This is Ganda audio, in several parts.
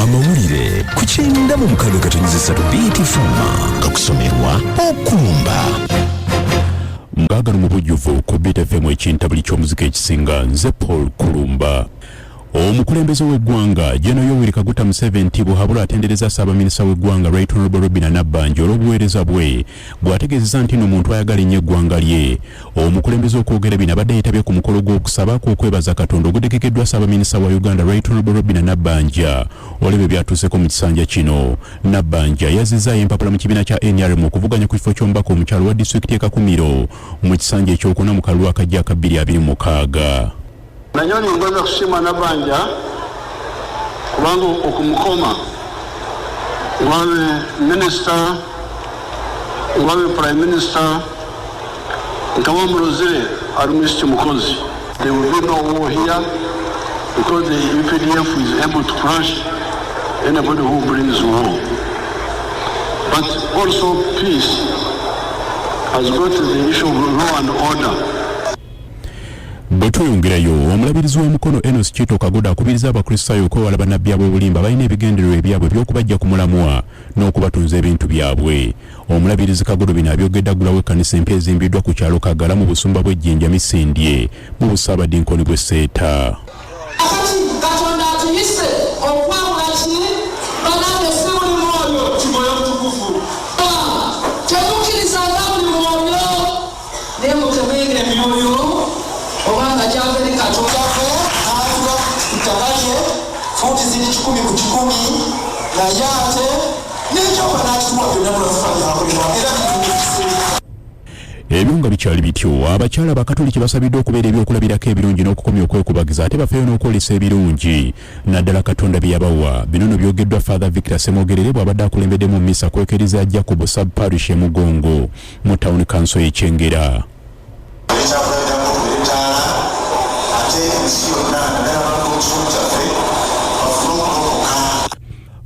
Amawulire ku 96.3 Beat FM gakusomerwa Okulumba. Mbaagala mu bujjuvu ku Beat FM, ekintabuli ky'omuziki ekisinga. Nze Paul Kulumba. Omukulembeze w'eggwanga General Yoweri Kaguta Museveni Tibuhaburwa atendereza ssaabaminisita w'eggwanga Right Honorable Robinah Nabbanja olw'obuweereza bwe, bw'ategeezeza nti no muntu ayagala ennyo eggwanga lye. Omukulembeze okwogera bino abadde yeetabye ku mukolo gw'okusaba kw'okwebaza Katonda ogutegekeddwa ssaabaminisita wa Uganda Right Honorable Robinah Nabbanja olw'ebyo byatuuseko mu kisanja kino. Nabbanja yazizzaayo empapula mu kibiina kya NRM okuvuganya ku kifo ky'omubaka omukyalo wa disitulikiti e Kakumiro mu kisanja ekyokuna mu kalulu akajja aka 2026. Nanyowe ningonza kusiima Nabbanja kubanga okumukoma ngu abe minisita, ngu abe prime minister, nkaba murozire ari mwishiki mukozi. There will be no war here because the UPDF is able to crush anybody who brings war. But also peace has got the issue of law and order. Bwe tweyongerayo, omulabirizi w'Omukono Enos Kito Kagoda akubiriza Abakristaayo okwewala bannabbi ab'obulimba balina ebigendererwa ebyabwe eby'okubajja ku mulamwa n'okubatunza ebintu byabwe. Omulabirizi Kagodo bino abyogedde aggulawo ekkanisa empya ezimbiddwa ku kyalo Kagala mu busumba bw'Ejjinja Misindye mu busaabadinkoni bw'e Seeta. Akati Katonda atuyise okwawula ki, banange? Si buli mwoyo ti Mwoyo Mutukuvu. Temukkirizanga buli mwoyo, naye mukebenge emyoyo obanga gyava eri Katonda. N'atuba ku ttaka lye fuuti ziri 100 ku 100, naye ate n'ekyapa n'akituwa byonna mulafufa byakolebwa era bituukise. Ebyo nga bikyali bityo, abakyala Abakatoliki basabiddwa okubeera ebyokulabirako ebirungi n'okukomya okwekubagiza, ate bafeeyo n'okwolesa ebirungi naddala Katonda bye yabawa. Bino no byogeddwa Father Victor Semogerere bw'abadde akulembeddemu misa ku ekereziya Jacob Sub Parish e Mugongo mu Town Council y'e Kyengera. Ekyakulabirako etaala, ate ensi yonna, naddala abantu b'omu kitundu kyaffe, bafune okulokoka.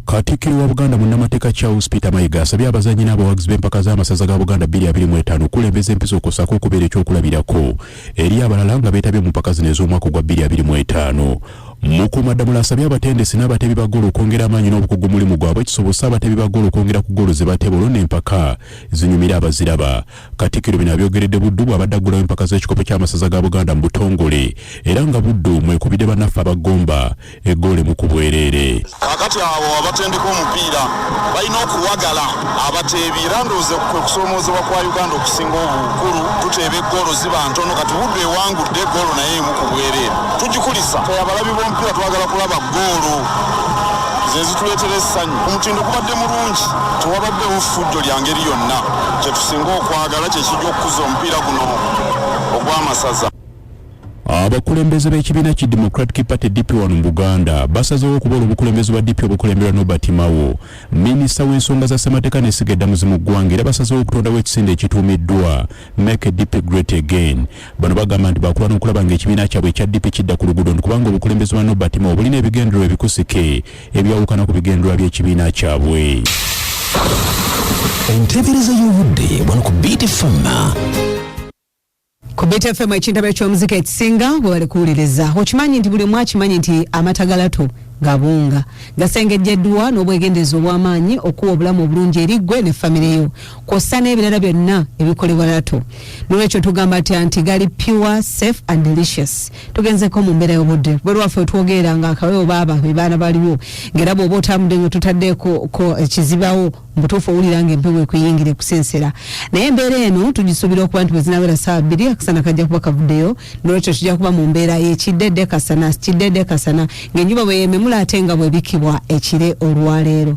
Katikkiro wa Buganda, munnamateeka Charles Peter Mayiga, asabye abazannyi n'abawagizi b'empaka z'amasaza ga Buganda 2025 okulembeza empisa okwossaako okubeera ekyokulabirako eri abalala nga beetabye mu mpaka zino ez'omwaka ogwa 2025. Mukuumaddamula asabye abatendesi n'abatebi ba ggoolo okwongera amaanyi n'obukugu mu mulimu gwabwe, kisobose abatebi ba ggoolo okwongera ku ggoolo ze bateeba, olwo n'empaka zinyumire abaziraba. Katikkiro bino abyogeredde Buddu bw'abadde aggulawo empaka z'ekikopo ky'amasaza ga Buganda mu butongole, era nga Buddu mwekubidde bannaffe abagomba eggoolo emu ku bwereere. Kaakati abo abatendeka omupiira balina okuwagala abateebi, era ndowooza kwe kusoomoozebwa kwa Uganda okusinga obukulu. Tuteeba eggoolo ziba ntono. Kati Buddu ewangudde eggoolo naye emu ku bwereere, tugikulisa. Abalabi b'omupiira twagala kulaba ggoolo, ze zituleetera essanyu. Omutindo gubadde mulungi, tewabaddewo ffujjo lya ngeri yonna. Kyetusinga okwagala kyekijja okukuza omupiira guno ogw'amasaza. Abakulembeze b'ekibiina ki Democratic Party, DP, wano mu Buganda basazeewo okubola obukulembeze bwa DP obukulemberwa Norbert Mao, minisita w'ensonga za ssemateeka n'essiga eddamuzi mu ggwanga, era basazeewo okutondawo ekisinde ekituumiddwa Make DP Great Again. Bano bagamba nti bakulwana okulaba ng'ekibiina kyabwe ekya DP kidda ku luguudo, nti kubanga obukulembeze bwa Norbert Mao bulina ebigendererwa ebikusike ebyawukana ku bigendererwa by'ekibiina kyabwe. Enteebereza y'obudde wano ku Beat FM. Ku Beat FM, ekintabo eky'omuziki ekisinga bwe bali kuwuliriza. Okimanyi nti buli omu akimanyi nti amata galato gabunga gasengejjeddwa n'obwegendereza obw'amaanyi okuwa obulamu obulungi eri ggwe ne famire yo, kw'ossa n'ebirala byonna ebikolebwa lato. Nolwekyo tugamba tya nti gali pure, safe and delicious. Tugenzeko mu mbeera y'obudde bwe lwaffe wetwogerera nga akawewo baaba be baana baliwo, ng'era bw'oba otambudde nga tutaddeko ko ekizibawo, mubutuufu owulira nga empewo ekuyingira ekusensera. Naye embeera eno tugisuubira okuba nti bwe zinabeera ssaawa 2 akasana kajja kuba kavuddeyo. Nolwekyo kijja kuba mu mbeera y'ekiddedde kasana, kiddedde kasana, ng'enjuba bwe yeememula ate nga bwebikibwa ekire olwaleero.